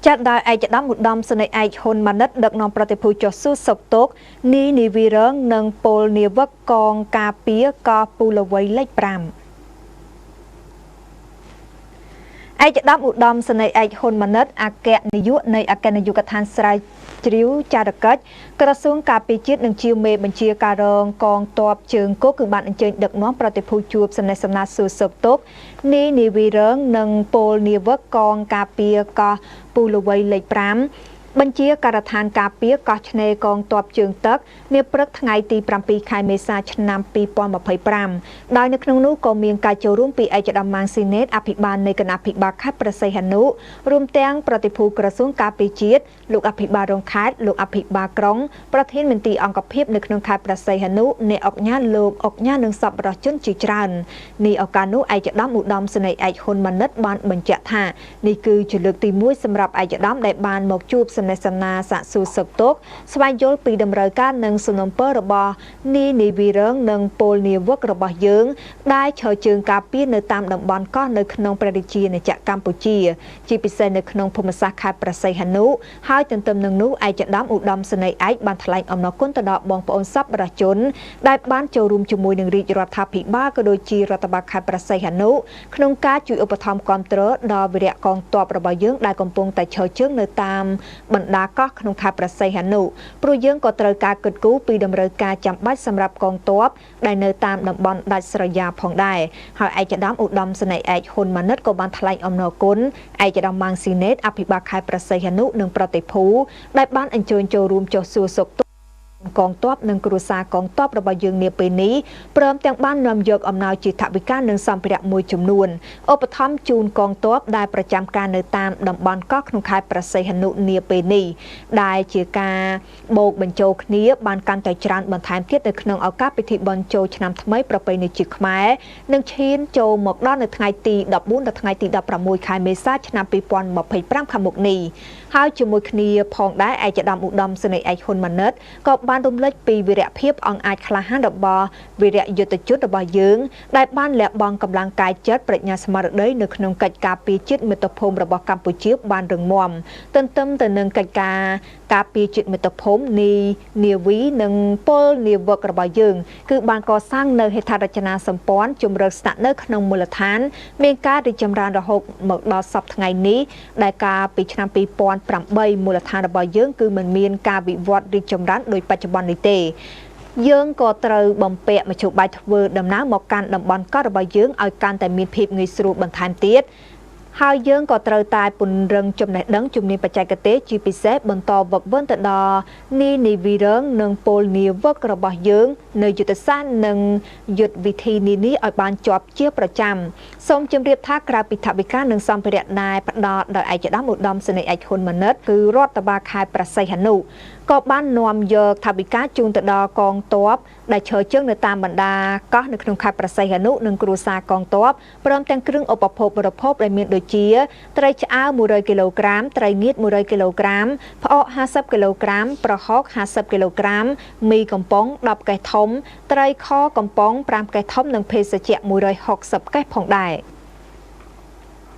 ចាត់ដោយឯកឧត្តមឧត្តមសេនីយ៍ឯកហ៊ុនម៉ាណិតដឹកនាំប្រតិភូចុះសួរសុខទុក្ខនីនីវីរងនិងពលនាវិកកងការពារកោះពូលវ័យលេខ5។ ឯកឧត្តមឧត្តមសេនីយ៍ឯកហ៊ុនម៉ាណិតអគ្គនាយកនៃអគ្គនាយកដ្ឋានស្រាវជ្រាវចារកិច្ចក្រសួងការពារជាតិនិងជាមេបញ្ជាការរងកងទ័ពជើងគោកគឺបានអញ្ជើញដឹកនាំប្រតិភូជួបសំណេះសំណាលសួរសុខទុក្ខនីនីវីរងនិងពលនាវិកកងការពារកោះពូលវ័យលេខ5បញ្ជាការដ្ឋានការពារកោះឆ្នេរកងទ័ពជើងទឹកនាព្រឹកថ្ងៃទី7ខែមេសាឆ្នាំ2025ដោយនៅក្នុងនោះក៏មានការចូលរួមពីឯកឧត្តមម៉ាងស៊ីណេតអភិបាលនៃគណៈភិបាលខេត្តព្រះសីហនុរួមទាំងប្រតិភូក្រសួងការពារជាតិលោកអភិបាលរងខេត្តលោកអភិបាលក្រុងប្រធានមន្ទីរអង្គភាពនៅក្នុងខេត្តព្រះសីហនុអ្នកអុកញ៉ាលោកអុកញ៉ានិងសប្បុរសជនជាច្រើននេះឱកាសនោះឯកឧត្តមឧត្តមសេនីយ៍ឯកហ៊ុនម៉ាណិតបានបញ្ជាក់ថានេះគឺជាលើកទី1សម្រាប់ឯកឧត្តមដែលបានមកជួបសំណេះសំណាលសាកសួរសុខទុក្ខស្វែងយល់ពីតម្រូវការនិងសំណូមពររបស់នីនីវីរងនិងពលនាវិករបស់យើងដែលឈរជើងការពារនៅតាមតំបន់កោះនៅក្នុងព្រះរាជាណាចក្រកម្ពុជាជាពិសេសនៅក្នុងភូមិសាស្ត្រខេត្តព្រះសីហនុហើយទន្ទឹមនឹងនោះឯកឧត្តមឧត្តមសេនីយ៍ឯកបានថ្លែងអំណរគុណទៅដល់បងប្អូនសប្បុរសជនដែលបានចូលរួមជាមួយនឹងរាជរដ្ឋាភិបាលក៏ដូចជារដ្ឋបាលខេត្តព្រះសីហនុក្នុងការជួយឧបត្ថម្ភគាំទ្រដល់វីរៈកងទ័ពរបស់យើងដែលកំពុងតែឈរជើងនៅតាមបណ្ដាកោះក្នុងខេត្តព្រះសីហនុព្រោះយើងក៏ត្រូវការគិតគូរពីតម្រូវការចាំបាច់សម្រាប់កងទ័ពដែលនៅតាមតំបន់ដាច់ស្រយាលផងដែរហើយឯកឧត្តមឧត្តមសេនីយ៍ឯកហ៊ុនម៉ាណិតក៏បានថ្លែងអំណរគុណឯកឧត្តមម៉ាងស៊ីណេតអភិបាលខេត្តព្រះសីហនុនិងប្រតិភូដែលបានអញ្ជើញចូលរួមចុះសួរសុខទុក្ខកងទ័ពនិងគ្រួសារកងទ័ពរបស់យើងនាពេលនេះព្រមទាំងបាននាំយកអំណោយជាថវិកានិងសម្ភារៈមួយចំនួនឧបត្ថម្ភជូនកងទ័ពដែលប្រចាំការនៅតាមតំបន់កោះក្នុងខេត្តព្រះសីហនុនាពេលនេះដែលជាការបូកបញ្ចូលគ្នាបានកាន់តែច្រើនបន្ថែមទៀតនៅក្នុងឱកាសពិធីបុណ្យចូលឆ្នាំថ្មីប្រពៃណីជាតិខ្មែរនឹងឈានចូលមកដល់នៅថ្ងៃទី14ដល់ថ្ងៃទី16ខែមេសាឆ្នាំ2025ខាងមុខនេះហើយជាមួយគ្នាផងដែរឯកឧត្តមឧត្តមសេនីយ៍ឯកហ៊ុនម៉ាណិតក៏បានរំលេចពីវីរភាពអង្គអាចក្លាហានរបស់វីរៈយុទ្ធជនរបស់យើងដែលបានលះបង់កម្លាំងកាយចិត្តប្រាជ្ញាស្មារតីនៅក្នុងកិច្ចការពារជាតិមាតុភូមិរបស់កម្ពុជាបានរឹងមាំទន្ទឹមទៅនឹងកិច្ចការការពារជាតិមាតុភូមិនីនាវីនិងពលនាវិករបស់យើងគឺបានកសាងនៅហេដ្ឋារចនាសម្ព័ន្ធជំរើសស្នាក់នៅក្នុងមូលដ្ឋានមានការរីកចម្រើនរហូតមកដល់សប្តាហ៍ថ្ងៃនេះដែលកាលពីឆ្នាំ2008មូលដ្ឋានរបស់យើងគឺមិនមានការវិវត្តរីកចម្រើនដោយបច្ចុប្បន្ននេះទេយើងក៏ត្រូវបំពាក់មធ្យោបាយធ្វើដំណើរមកកាន់តំបន់កោះរបស់យើងឲ្យកាន់តែមានភាពងាយស្រួលបន្ថែមទៀតហើយយើងក៏ត្រូវតែពង្រឹងចំណេះដឹងជំនាញបច្ចេកទេសជាពិសេសបន្តវឹកវើទៅដល់នីនីវីរងនិងពលនាវិករបស់យើងនៅយុទ្ធសាស្ត្រនិងយុទ្ធវិធីនានាឲ្យបានជាប់ជាប្រចាំសូមជម្រាបថាក្រៅពីថវិកានិងសម្ភារៈដែលផ្ដល់ដោយឯកឧត្តមឧត្តមសេនីយ៍ឯកហ៊ុនម៉ាណិតគឺរដ្ឋបាលខេត្តព្រះសីហនុក៏បាននាំយកថវិកាជូនទៅដល់កងទ័ពដែលឈរជើងនៅតាមបណ្ដាកោះនៅក្នុងខេត្តព្រះសីហនុនិងគ្រួសារកងទ័ពព្រមទាំងគ្រឿងឧបភោគបរិភោគដែលមានដូចជាត្រីឆ្អើរ100គីឡូក្រាមត្រីងៀត100គីឡូក្រាមផ្អក50គីឡូក្រាមប្រហុក50គីឡូក្រាមមីកំប៉ុង10កេសធំត្រីខកំប៉ុង5កេសធំនិងភេសជ្ជៈ160កេសផងដែរ។